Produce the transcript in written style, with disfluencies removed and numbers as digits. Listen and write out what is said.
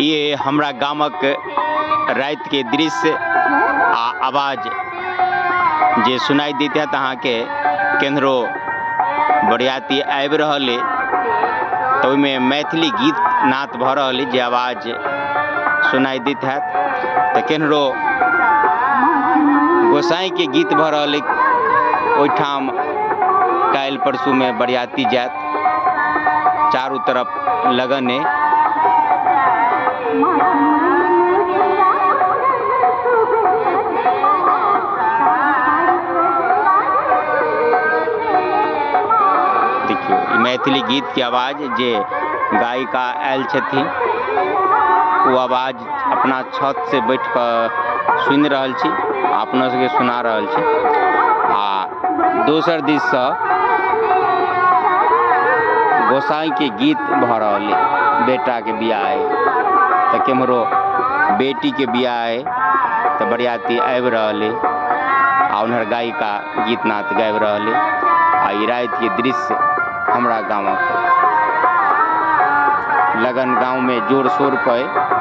ये हमरा गामक रातिके दृश्य आ आवाज जे सुनाइ दैत हैत अहाँके। केम्हरो बरियाती आबि रहल अइ तऽ ओहिमे मैथिली गीत नाद भऽ रहल अइ, जे आवाज सुनाइ दैत हैत। तऽ केम्हरो गोसाइके गीत भऽ रहल अइ, ओहिठाम काल्हि परसूमे बरियाती जायत। चारू तरफ लगन अइ। देखियौ, ई मैथिली गीतके आवाज जे गायिका आयल छथिन ओ आवाज अपना छत से बैठ कऽ सुनि रहल छी आ अपना सबके सुना रहल छी। आ दोसर दिससँ गोसाइके गीत भऽ रहल अइ, बेटाके बियाह अइ तऽ केम्हरो बेटीके बियाह अइ तऽ बरियाती आबि रहल अइ आ उन्हर गायिका गीत नाद गाबि रहल अइ। आ ई रातिके दृश्य हमरा गामक लगन गाँवमे जोर शोर पर।